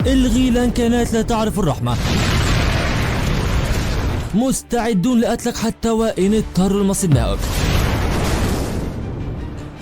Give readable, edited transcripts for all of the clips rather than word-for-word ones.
الغيلان كانت لا تعرف الرحمة، مستعدون لقتلك حتى وإن اضطروا لمص دماغك.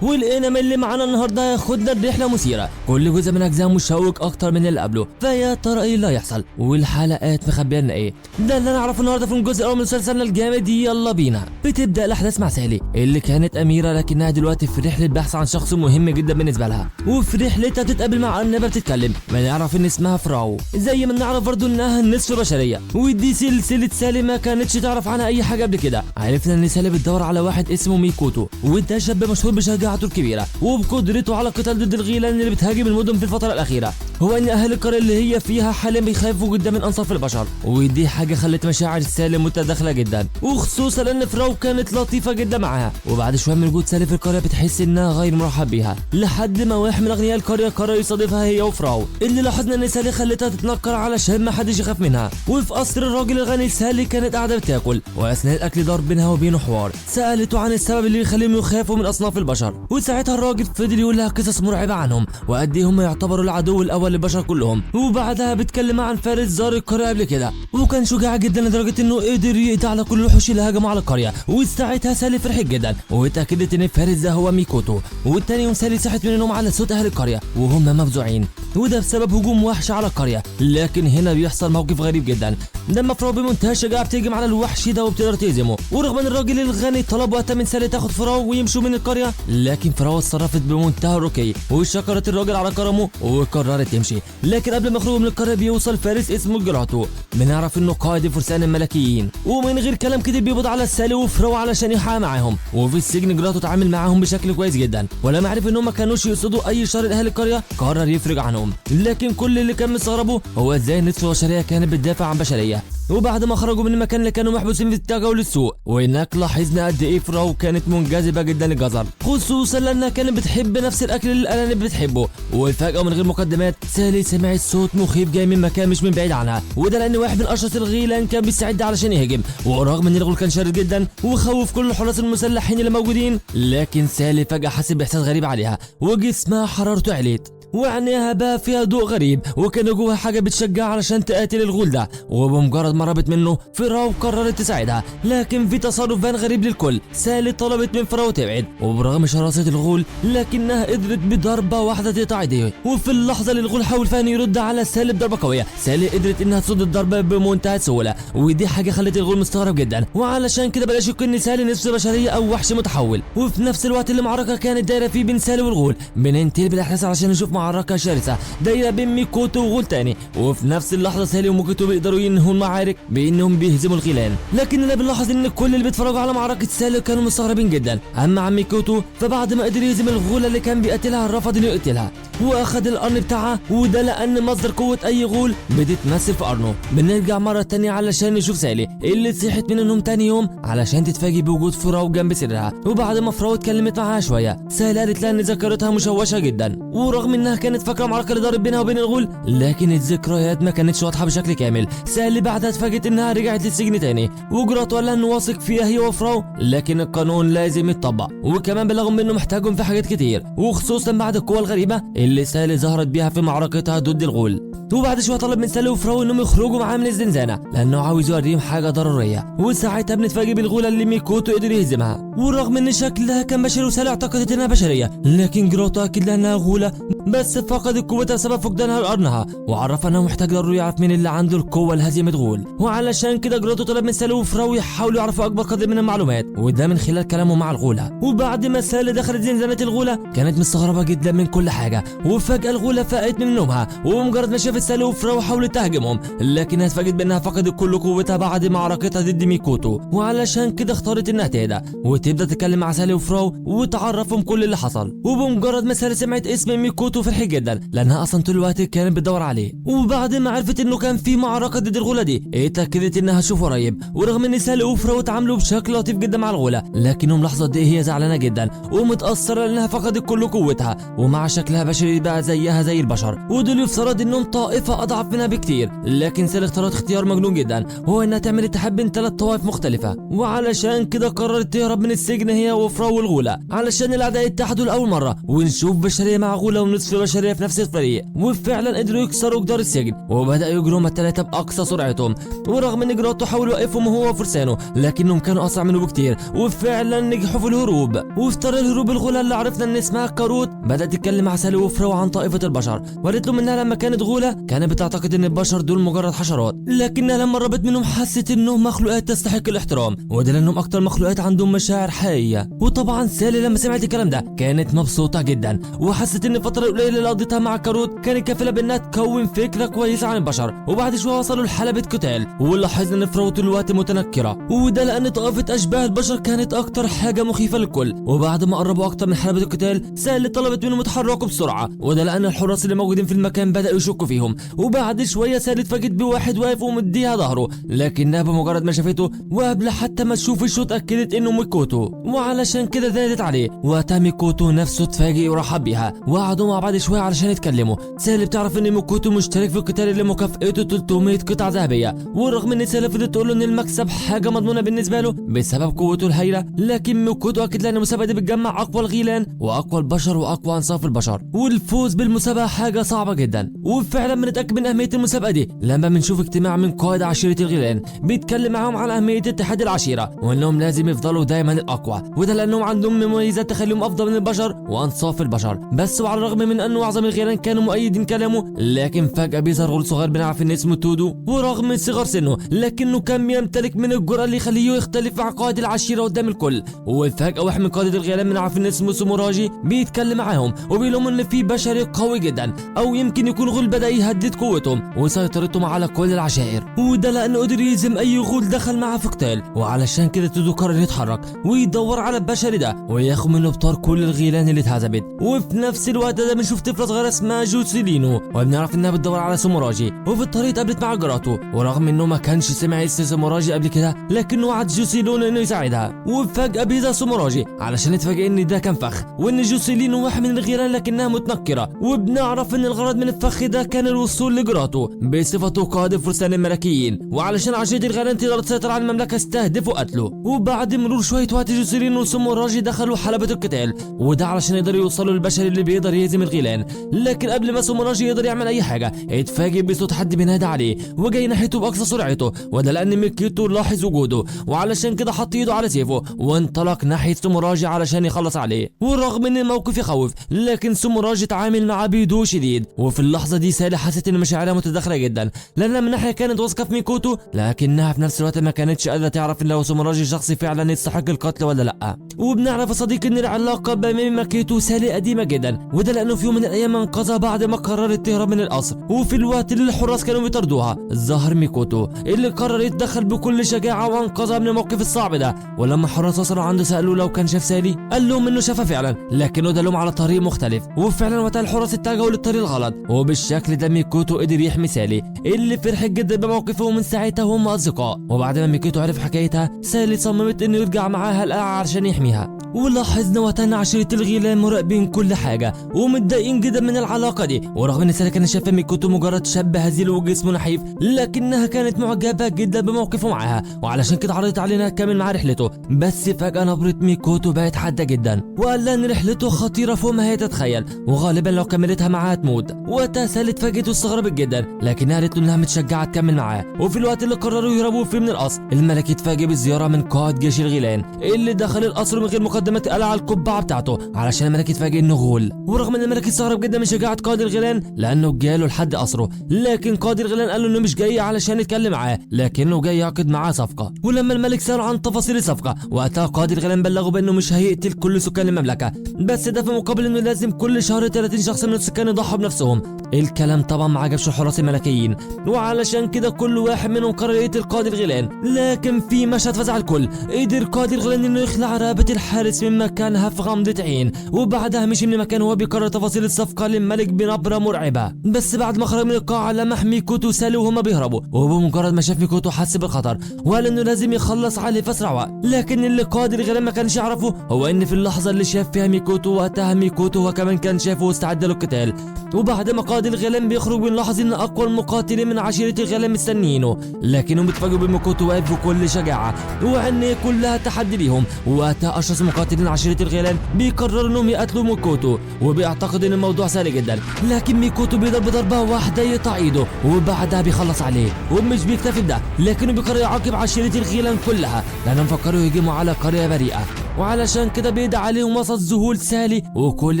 والانمي اللي معانا النهارده هياخدنا الرحلة مثيرة، كل جزء من اجزاء مشوق اكتر من اللي قبله. فيا ترى ايه اللي هيحصل والحلقات مخبيه لنا ايه؟ ده اللي نعرفه النهارده في الجزء الاول من مسلسلنا الجامد. يلا بينا. بتبدا الاحداث مع سالي اللي كانت اميره، لكنها دلوقتي في رحله بحث عن شخص مهم جدا بالنسبة لها. وفي رحلتها بتتقابل مع ارنبه بتتكلم، بنعرف ان اسمها فراو، زي ما نعرف برضو انها نصف بشرية. ودي سلسلة سالي ما كانتش تعرف عنها اي حاجة قبل كده. عرفنا ان سالي بتدور على واحد اسمه ميكوتو، وده شاب مشهور بشجاعته الكبيرة وبقدرته على القتال ضد الغيلان اللي بتهاجم المدن في الفترة الاخيرة. هو ان اهل القرية اللي هي فيها حاليا بيخافوا جدا من انصاف البشر، ودي حاجة خلت مشاعر سالي متداخلة جدا، وخصوصا ان فراو كانت لطيفة جدا معاها. وبعد شوية من وجود سالي في القرية بتحس انها غير مرحب بيها، لحد ما واحد من اغنياء القرية قرر يصادفها هي وفراو، اللي لاحظنا ان سالي خلتها تتنكر علشان ما حدش يخاف منها. وفي قصر الراجل الغني سالي كانت قاعدة بتاكل، واثناء الاكل دار بينها وبينه حوار، سالته عن السبب اللي يخليهم يخافوا من اصناف البشر. وساعتها الراجل فضل يقول لها قصص مرعبة عنهم وقد ايه هم يعتبروا العدو الاول للبشر كلهم. وبعدها بتكلم عن فارس زار القرية قبل كده، وكان شجاع جدا لدرجة انه قدر يقضي على كل الوحوش اللي هجموا على القرية. وساعتها سالي فرحت جدا واتاكدت ان فارس ده هو ميكوتو. والتاني يوم سالي صحت من النوم على صوت اهل القرية وهم مفزوعين، وده بسبب هجوم وحش على القرية. لكن هنا بيحصل موقف غريب جدا لما فراو بمنتهى الشجاعة بتهجم على الوحش ده وبتقدر تهزمه. ورغم ان الراجل الغني طلب وقتها من سالي تاخد فراو ويمشوا من القرية، لكن فراو اتصرفت بمنتهى الرقي وشكرت الراجل على كرمه وقررت تمشي. لكن قبل ما يخرجوا من القرية بيوصل فارس اسمه جراتو، بنعرف انه قائد فرسان الملكيين، ومن غير كلام كتير بيقبض على سالي وفراو علشان يحقق معاهم. وفي السجن جراتو اتعامل معاهم بشكل كويس جدا، ولما عرف انهم ما كانوش يقصدوا اي شر لاهل القرية قرر يفرج عنهم. لكن كل اللي كان مستغربه هو ازاي نصف بشرية كانت بتدافع عن بشرية. وبعد ما خرجوا من المكان اللي كانوا محبوسين فيه اتجهوا للسوق، وهناك لاحظنا قد ايه فراو كانت منجذبه جدا للجزر، خصوصا لانها كانت بتحب نفس الاكل اللي الارانب بتحبه. وفجاة من غير مقدمات سالي سمعت صوت مخيف جاي من مكان مش من بعيد عنها، وده لان واحد من اشرس الغيلان كان بيستعد علشان يهجم. ورغم ان الغول كان شرس جدا وخوف كل الحراس المسلحين اللي موجودين، لكن سالي فجاة حست باحساس غريب عليها، وجسمها حرارته عليت وعينيها بقى فيها ضوء غريب، وكان جواها حاجة بتشجعها علشان تقاتل الغول ده. وبمجرد ما قربت منه فراو قررت تساعدها، لكن في تصرف بان غريب للكل. سالي طلبت من فراو تبعد، وبرغم شراسة الغول لكنها قدرت بضربه واحدة تقطع ايديه. وفي اللحظة اللي الغول حاول فيها يرد على سالي بضربه قوية، سالي قدرت انها تصد الضربة بمنتهى السهولة، ودي حاجة خلت الغول مستغرب جدا. وعلشان كده بلاش يشك ان سالي نصف بشرية او وحش متحول. وفي نفس الوقت اللي المعركة كانت دايرة فيه بين سالي والغول، بننتقل بالاحداث علشان نشوف معركة شرسة دايرة بين ميكوتو وغول تاني. وفي نفس اللحظة سالي وميكوتو بيقدروا ينهوا المعارك بانهم بيهزموا الغيلان. لكننا بنلاحظ ان كل اللي بيتفرجوا على معركة سالي كانوا مستغربين جدا. اما عن ميكوتو فبعد ما قدر يهزم الغولة اللي كان بيقتلها رفض انه يقتلها واخد القرن بتاعها، وده لان مصدر قوة اي غول بتتمثل في قرنه. بنرجع مرة تانية علشان نشوف سالي اللي صحت من النوم تاني يوم علشان تتفاجئ بوجود فراو جنب سريرها. وبعد ما فراو اتكلمت معاها شوية سالي قالت لها ان ذاكرتها مشوشة جدا، ورغم انها كانت فاكره المعركة اللي دارت بينها وبين الغول لكن الذكريات ما كانتش واضحة بشكل كامل. سالي بعدها اتفاجئت انها رجعت للسجن تاني، وجرات ولا انه واثق فيها هي وفراو، لكن القانون لازم يتطبق. وكمان بلغهم انه محتاجهم في حاجات كتير، وخصوصا بعد القوة الغريبة اللي سالي ظهرت بيها في معركتها ضد الغول. وبعد شوية طلب من سالي وفراو انهم يخرجوا معاه من الزنزانة لانه عاوز يوريهم حاجة ضرورية. وساعتها بنتفاجئ بالغوله اللي ميكوتو قدر يهزمها، ورغم ان شكلها كان بشري وسالي اعتقدت انها بشرية، لكن جراتو اكد لها انها غوله بس فقدت قوتها بسبب فقدانها لقرنها، وعرفها انه محتاج ضروري يعرف مين اللي عنده القوة لهزيمه غول. وعلشان كده جراتو طلب من سالي وفراو يحاولوا يعرفوا اكبر قدر من المعلومات، وده من خلال كلامه مع الغولة. وبعد ما سالي دخلت زنزانة الغولة كانت مستغربه جدا من كل حاجة، وفجاة الغولة فاقت من نومها، وبمجرد ما شافت سالي وفراو حاولت تهاجمهم، لكنها اتفاجئت بانها فقدت كل قوتها بعد معركتها ضد ميكوتو. وعلشان كده اختارت انها تهدى وتبدا تتكلم مع سالي وفراو وتعرفهم كل اللي حصل. وبمجرد ما سالي سمعت اسم ميكوتو فرحت جدا لانها اصلا طول الوقت كانت بتدور عليه. وبعد ما عرفت انه كان في معركة ضد الغولة دي اتاكدت انها تشوفه قريب. ورغم ان سالي وفراو اتعاملوا بشكل لطيف جدا مع الغولة، لكنهم لحظة دي هي زعلانة جدا ومتاثره لانها فقدت كل قوتها، ومع شكلها بشري بقى زيها زي البشر، ودول يفترض انهم طائفة اضعف منها بكتير. لكن سالي اختارت اختيار مجنون جدا، وهو انها تعمل اتحاد بين 3 طوائف مختلفة. وعلشان كده قررت تهرب من السجن هي وفراو والغوله علشان الاعداء يتحدوا لاول مرة ونشوف بشرية مع غوله ونصف البشرية في نفس الفريق، وفعلا قدروا يكسروا جدار السجن وبداوا يجروا هما الثلاثة باقصى سرعتهم. ورغم ان جراتو حاول يوقفهم هو وفرسانه لكنهم كانوا اسرع منه بكتير، وفعلا نجحوا في الهروب. وفي طريق الهروب الغولة اللي عرفنا ان اسمها كاروت بدات تتكلم مع سالي وفرو عن طائفة البشر، وقالت لهم انها لما كانت غوله كانت بتعتقد ان البشر دول مجرد حشرات، لكنها لما قربت منهم حست انهم مخلوقات تستحق الاحترام، وده لانهم اكتر مخلوقات عندهم مشاعر حقيقية. وطبعا سالي لما سمعت الكلام ده كانت مبسوطة جدا، وحست ان الفترة القليلة اللي قضيتها مع كاروت كانت كافله بانها تكون فكرة كويسة عن البشر. وبعد شوية وصلوا لحلبة قتال، ولاحظنا ان فرو طول الوقت متنكره، وده لان طائفة اشباه البشر كانت اكتر حاجة مخيفة للكل. وبعد ما قربوا اكتر من حلبة القتال سالي طلبت منهم يتحركوا بسرعة، وده لان الحراس اللي موجودين في المكان بداوا يشكوا فيهم. وبعد شوية سالي اتفاجئت بواحد واقف ومديها ظهره، لكنها بمجرد ما شافته وقبل حتى ما تشوف وشه اتاكدت انه ميكوتو، وعلشان كده زادت عليه. وقتها ميكوتو نفسه اتفاجئ ورحب بيها، وقعدوا مع بعض شوية علشان يتكلموا. سالي بتعرف ان ميكوتو مشترك في القتال اللي مكافئته 300 قطعه ذهبية، ورغم ان سالي فضلت تقول له ان المكسب حاجة مضمونه بالنسبة له بسبب قوته الهائلة، لكن ميكوتو اكد لها ان المسابقة دي بتجمع اقوى الغيلان واقوى البشر واقوى انصاف البشر، والفوز بالمسابقه حاجة صعبة جدا. وفعلا بنتاكد من اهمية المسابقة دي لما بنشوف اجتماع من قائد عشيره الغيلان بيتكلم معاهم على اهمية اتحاد العشيرة وانهم لازم يفضلوا دايما الاقوى، وده لانهم عندهم مميزات تخليهم افضل من البشر وانصاف البشر. بس وعلى الرغم من انه معظم الغيلان كانوا مؤيدين كلامه، لكن فجاة بيظهر غول صغير بنعرف ان اسمه تودو، ورغم صغر سنة لكنه كان يمتلك من الجرأة اللي يخليه يختلف مع قائد العشيرة قدام الكل. وفجاة واحد من قادة الغيلان بنعرف ان اسمه سوموراجي بيتكلم معاهم وبيقول لهم ان في بشري قوي جدا، او يمكن يكون غول بدا يهدد قوتهم وسيطرتهم على كل العشائر، وده لانه قدر يهزم اي غول دخل معاه في قتال. وعلشان كده تودو قرر يتحرك ويدور على البشري ده وياخد منه بطار كل الغيلان اللي اتهزمت. وفي نفس الوقت ده بنشوف طفله صغيرة اسمها جوسيلينو، وبنعرف انها بتدور على سوموراجي، وفي الطريق اتقابلت مع جراتو، ورغم انه ما كانش سمع اسم سوموراجي قبل كده لكنه وعد جوسيلينو انه يساعدها. وفجاة بيظهر سوموراجي علشان يتفاجئ ان ده كان فخ، وان جوسيلينو واحد من الغيلان لكنها متنكره. وبنعرف ان الغرض من الفخ ده كان الوصول لجراتو بصفته قائد الفرسان الملكيين، وعلشان عشيره الغيلان تقدر تسيطر على المملكة استهدفوا قتله. وبعد مرور شوية وقت جوسيلينو وسوموراجي دخلوا حلبة القتال، وده علشان يقدروا يوصلوا للبشري اللي بيقدر يهزم الغيلان. لكن قبل ما سوموراجي يقدر يعمل اي حاجة اتفاجئ بصوت حد بينادي عليه وجاي ناحيته باقصى سرعته، وده لان ميكيتو لاحظ وجوده، وعلشان كده حط ايده على سيفه وانطلق ناحية سوموراجي علشان يخلص عليه. ورغم ان الموقف يخوف لكن سوموراجي اتعامل معاه بهدوء شديد. وفي اللحظة دي سالي حست ان مشاعرها متداخلة جدا، لان من ناحية كانت واثقة في ميكوتو، لكنها في نفس الوقت ما كانتش قادرة تعرف ان لو سوموراجي شخص فعلا يستحق القتل ولا لا. وبنعرف يا صديقي ان العلاقة بين ميكوتو وسالي قديمة جدا، وده لانه في يوم من الايام انقذها بعد ما قررت تهرب من القصر، وفي الوقت اللي الحراس كانوا بيطاردوها ظهر ميكوتو اللي قرر يتدخل بكل شجاعة وانقذها من الموقف الصعب ده. ولما الحراس وصلوا عنده سالوه لو كان شاف سالي، قال لهم انه شافها فعلا لكنه دلهم على طريق مختلف، وفعلا وقتها الحراس اتجهوا للطريق الغلط. وبالشكل ده ميكوتو قدر يحمي سالي اللي فرحت جدا بموقفه، ومن ساعتها هم اصدقاء. وبعد ما ميكوتو عرف حكايتها سالي صممت انه يرجع معاها القلعة علشان يحميها. ولاحظنا وقتها ان عشيره الغيلان مراقبين كل حاجة ومتضايقين جدا من العلاقة دي، ورغم ان سالي كانت شايفه ميكوتو مجرد شاب هزيل وجسمه نحيف لكنها كانت معجبه جدا بموقفه معاها، وعلشان كده عرضت عليه انها تكمل معاه رحلته. بس فجاة نبره ميكوتو بقت حادة جدا، وقال لها ان رحلته خطيرة فوق ما هي تتخيل، وغالبا لو كملتها معاها تموت. وقتها سالي اتفاجئت واستغربت جدا، لكنها قالت له انها متشجعه تكمل معاه. وفي الوقت اللي قرروا يهربوا فيه من القصر الملك اتفاجئ بالزيارة من قائد جيش الغيلان اللي دخل القصر من غير مقدمات قلع القبعة بتاعته علشان الملك يتفاجئ انه غول. ورغم ان الملك استغرب جدا من شجاعة قائد الغيلان لانه جاله لحد قصره، لكن قائد الغيلان قال له انه مش جاي علشان يتكلم معاه لكنه جاي يعقد معاه صفقة. ولما الملك ساله عن تفاصيل الصفقة وقتها قائد الغيلان بلغه بانه مش هيقتل كل سكان المملكة، بس ده في مقابل انه لازم كل شهر 30 شخص من السكان يضحوا بنفسهم. الكلام طبعا ما عجبش الحراس الملكيين، وعلشان كده كل واحد منهم قرر يقتل قائد الغيلان. لكن في مشهد فزع الكل، قدر قائد الغيلان انه يخلع رقبة الحارس من مكانها في غمضة عين، وبعدها مشي من مكانه وهو بيكرر تفاصيل الصفقة للملك بنبرة مرعبة. بس بعد ما خرج من القاعة لمح ميكوتو وسالي وهما بيهربوا، وبمجرد ما شاف ميكوتو حس بالخطر وقال انه لازم يخلص عليه في اسرع وقت. لكن اللي قائد الغيلان ما كانش يعرفه هو ان في اللحظة اللي شاف فيها ميكوتو وقتها ميكوتو هو كمان كان شافه واستعد للقتال. وبعد ما قائد الغيلان بيخرج بنلاحظ ان اقوى المقاتلين من عشيرة الغيلان مستنيينه، لكنهم اتفاجئوا بميكوتو واقف بكل شجاعة وعينيه كلها تحدي ليهم. وقتها اشرس المقاتلين مقاتلين عشيره الغيلان بيقرروا انهم يقتلوا ميكوتو، وبيعتقد ان الموضوع سهل جدا، لكن ميكوتو بيضرب ضربه واحدة يقطع ايده وبعدها بيخلص عليه. ومش بيكتفي بده، لكنه بيقرر يعاقب عشيره الغيلان كلها لانهم فكروا يهجموا على قرية بريئة، وعلشان كده بيدعي عليهم وسط ذهول سالي وكل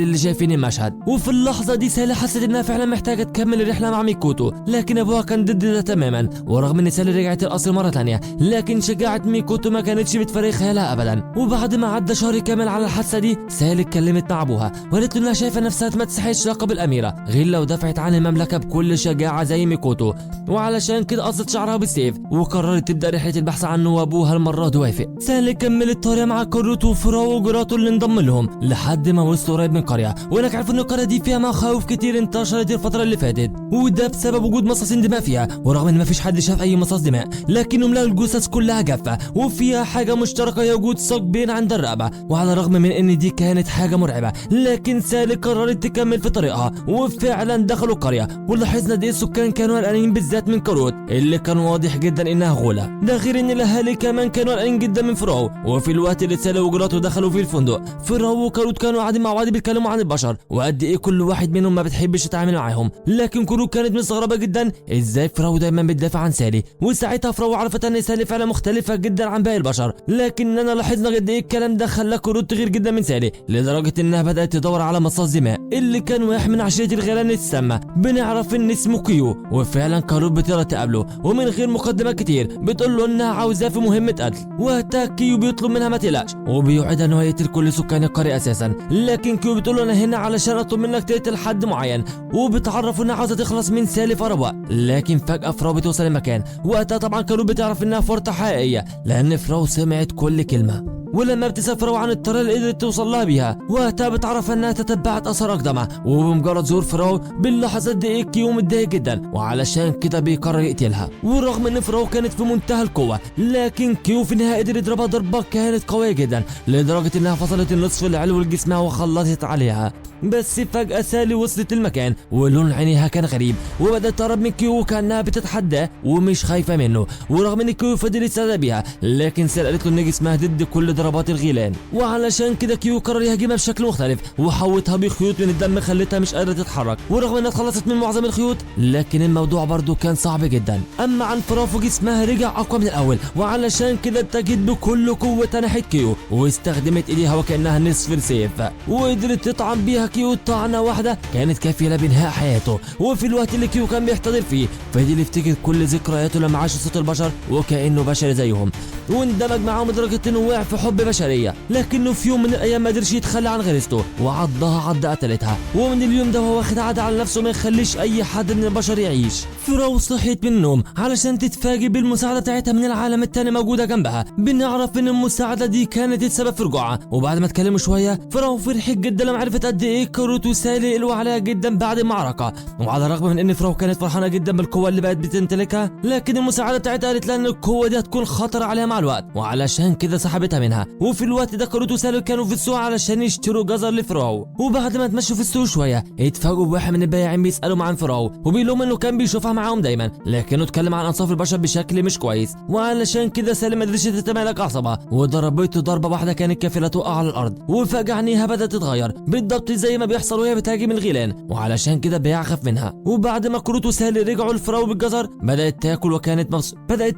اللي شايفين المشهد. وفي اللحظة دي سالي حست انها فعلا محتاجه تكمل الرحلة مع ميكوتو، لكن ابوها كان ضد ده تماما. ورغم ان سالي رجعت القصر مرة ثانية، لكن شجاعة ميكوتو ما كانتش بتفارق خيالها ابدا. وبعد ما عدى شهر كامل على الحادثة دي، سالي اتكلمت مع ابوها وقالت له انها شايفه نفسها ما تستحقش لقب الاميرة غير لو دافعت عن المملكة بكل شجاعة زي ميكوتو، وعلشان كده قصت شعرها بالسيف وقررت تبدا رحله البحث عنه، وابوها المرة دي وافق. سالي كملت طريقها مع كاروت وفراو وجراتو اللي انضم لهم لحد ما وصلوا قريب من قرية، وهناك عرفوا ان القرية دي فيها مخاوف كتير انتشرت الفترة اللي فاتت، وده بسبب وجود مصاصين دماء فيها. ورغم ان مفيش حد شاف اي مصاص دماء، لكنهم لقوا الجثث كلها جافة وفيها حاجة مشتركة هي وجود ثقبين عند الرقبة. وعلى الرغم من ان دي كانت حاجة مرعبة، لكن سالي قررت تكمل في طريقها، وفعلا دخلوا القرية. ولاحظنا قد ايه السكان كانوا قلقانين بالذات من كاروت اللي كان واضح جدا انها غوله، ده غير ان الاهالي كمان كانوا قلقانين جدا من فراو. وفي الوقت اللي سالي وجراتو دخلوا فيه الفندق، فراو وكاروت كانوا قاعدين مع بعض بيتكلموا عن البشر وقد ايه كل واحد منهم ما بتحبش تتعامل معاهم، لكن كاروت كانت مستغربه جدا ازاي فراو دايما بتدافع عن سالي. وساعتها فراو عرفت ان سالي فعلا مختلفة جدا عن باقي البشر، لكننا لاحظنا قد ايه الكلام ده خلى كاروت تغير جدا من سالي لدرجة انها بدات تدور على مصاص دماء اللي كان واحد من عشيره الغيلان السامة، بنعرف ان اسمه كيو. وفعلا كاروت بتقدر تقابله ومن غير مقدمات كتير بتقول له انها عاوزاه في مهمة قتل. وقتها كيو بيطلب منها ما تقلقش وبيوعدها انه هيقتل كل سكان القرية اساسا، لكن كيو بتقول له انا هنا علشان اطلب منك تقتل حد معين، وبتعرفه انها عاوزه تخلص من سالي في اقرب وقت. لكن فجاة فراو بتوصل المكان، وقتها طبعا كاروت بتعرف انها فرطه حقيقية لان فراو سمعت كل كلمة. ولما بتسأل فراو عن الطريقة اللي قدرت توصل لها بيها، وقتها بتعرف انها تتبعت اثر اقدامها. وبمجرد ظهور فراو بنلاحظ قد ايه كيو متضايق جدا، وعلشان كده بيقرر يقتلها. ورغم ان فراو كانت في منتهى القوة، لكن كيو في النهاية قدر يضربها ضربه كانت قوية جدا لدرجة انها فصلت النصف العلوي لجسمها وخلصت عليها. بس فجأة سالي وصلت المكان ولون عينيها كان غريب، وبدأت تقرب من كيو وكأنها بتتحداه ومش خايفة منه. ورغم ان كيو فضل يتسلى بيها، لكن سالي قالت له ان جسمها ضد كل ضربات الغيلان، وعلشان كده كيو قرر يهاجمها بشكل مختلف وحوطها بخيوط من الدم خلتها مش قادرة تتحرك. ورغم انها اتخلصت من معظم الخيوط، لكن الموضوع برضه كان صعب جدا. اما عن فراو جسمها رجع اقوى من الاول، وعلشان كده اتجهت بكل قوتها ناحية كيو واستخدمت ايديها وكأنها نصف السيف، وقدرت تطعن بيها كيو طعنة واحدة كانت كافية بإنهاء حياته. وفي الوقت اللي كيو كان بيحتضر فيه، فضل يفتكر كل ذكرياته لما عاش وسط البشر وكأنه بشري زيهم، واندمج معاهم لدرجة انه وقع في حب بشرية. لكنه في يوم من الايام ما قدرش يتخلى عن غريزته وعضها عضة قتلتها، ومن اليوم ده هو واخد عادة على نفسه ما يخليش اي حد من البشر يعيش. فراو صحيت من النوم علشان تتفاجئ بالمساعدة بتاعتها من العالم التاني موجودة جنبها. بنعرف ان المساعدة دي كانت السبب في رجوعها. وبعد ما اتكلموا شوية، فراو فرحت جدا لما عرفت قد ايه كاروت وسالي قلقوا عليها جدا بعد المعركة. وعلى الرغم من ان فراو كانت فرحانة جدا بالقوة اللي بقت بتمتلكها، لكن المساعدة بتاعتها قالت لها ان القوة دي هتكون خطر عليها مع الوقت، وعلشان كده سحبتها منها. وفي الوقت ده كاروت وسالي كانوا في السوق علشان يشتروا جزر لفراو. وبعد ما اتمشوا في السوق شوية، اتفاجئوا بواحد من البياعين بيسالوا عن فراو وبيقول انه كان بيشوفها معاهم دايما، لكنه اتكلم عن انصاف البشر بشكل مش كويس، وعلشان كده سالي ما قدرتش تتمالك اعصابها وضربته ضربه واحدة كانت كافيه توقع على الارض. وفجاة عينيها بدات تتغير بالضبط زي ما بيحصل وهي بتهاجم الغيلان، وعلشان كده البياع خاف منها. وبعد ما كاروت وسالي رجعوا لفراو بالجزر، بدات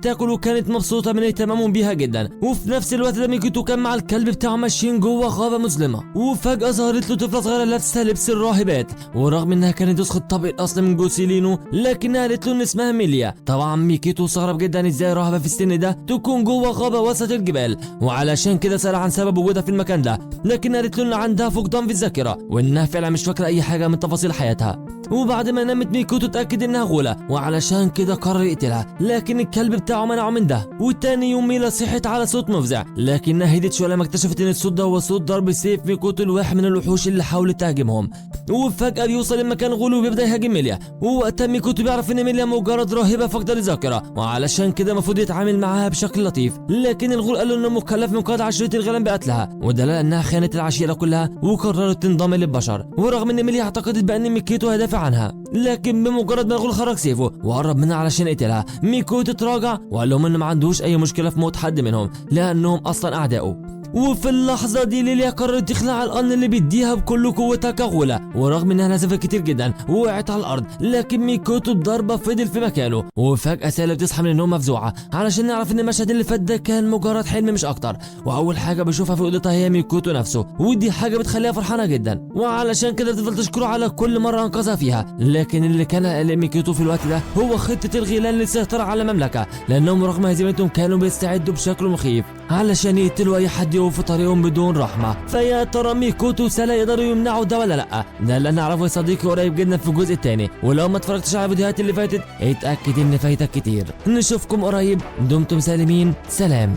تاكل وكانت مبسوطة من اهتمامهم بيها جدا. وفي نفس الوقت ده ميكوتو كان مع الكلب بتاعه ماشيين جوه غابه مظلمة، وفجاة ظهرت له طفله صغيرة لابسه لبس الراهبات، ورغم انها كانت نسخه طبق الاصل من جوسيلينو، لكنها قالت له ان اسمها ميليا. طبعا ميكيتو استغرب جدا ازاي راهبه في السن ده تكون جوه غابه وسط الجبال، وعلشان كده سأل عن سبب وجودها في المكان ده، لكن قالت له ان عندها فقدان في الذاكرة وانها فعلا مش فاكره اي حاجة من تفاصيل حياتها. وبعد ما نامت ميكوتو اتاكد انها غوله، وعلشان كده قرر يقتلها، لكن الكلب بتاعه منعه من ده. وتاني يوم ميلا صحت على صوت مفزع، لكنها هدت شوية لما اكتشفت ان الصوت ده هو صوت ضرب سيف ميكوتو لواحد من الوحوش اللي حاولت تهاجمهم. وفجاة بيوصل المكان غول وبيبدا يهاجم ميليا، ووقتها ميكوتو بيعرف ان ميليا مجرد راهبه فاقده للذاكرة، وعلشان كده المفروض يتعامل معاها بشكل لطيف. لكن الغول قال له انه مكلف من قائد عشيره الغيلان بقتلها، وده لانها خانت العشيرة كلها وقررت تنضم للبشر. ورغم ان ميليا اعتقدت بان ميكيتو هيدافع عنها، لكن بمجرد ما الغول خرج سيفه وقرب منها علشان يقتلها، ميكوتو تراجع وقال لهم انه ما عندوش اي مشكلة في موت حد منهم لانهم اصلا اعدائه. وفي اللحظة دي ليليا قررت تخلع القرن اللي بيديها بكل قوتها كغولة، ورغم انها نزفت كتير جدا ووقعت على الارض، لكن ميكوتو بضربة فضل في مكانه. وفجأة سالة بتصحى من النوم مفزوعة علشان نعرف ان المشهد اللي فات ده كان مجرد حلم مش اكتر. واول حاجة بيشوفها في اوضتها هي ميكوتو نفسه، ودي حاجة بتخليها فرحانة جدا، وعلشان كده بتفضل تشكره على كل مرة انقذها فيها. لكن اللي كان قلق ميكوتو في الوقت ده هو خطة الغيلان للسيطرة على المملكة، لانهم رغم هزيمتهم كانوا بيستعدوا بشكل مخيف علشان يقتلوا اي حد يقف في طريقهم بدون رحمة. فيا ترى ميكوتو وسالا يقدروا يمنعوا ده ولا لا؟ ده اللي نعرفه يا صديقي قريب جدا في الجزء الثاني. ولو ما اتفرجتش على الفيديوهات اللي فاتت اتأكد ان فايتك كتير. نشوفكم قريب، دمتم سالمين، سلام.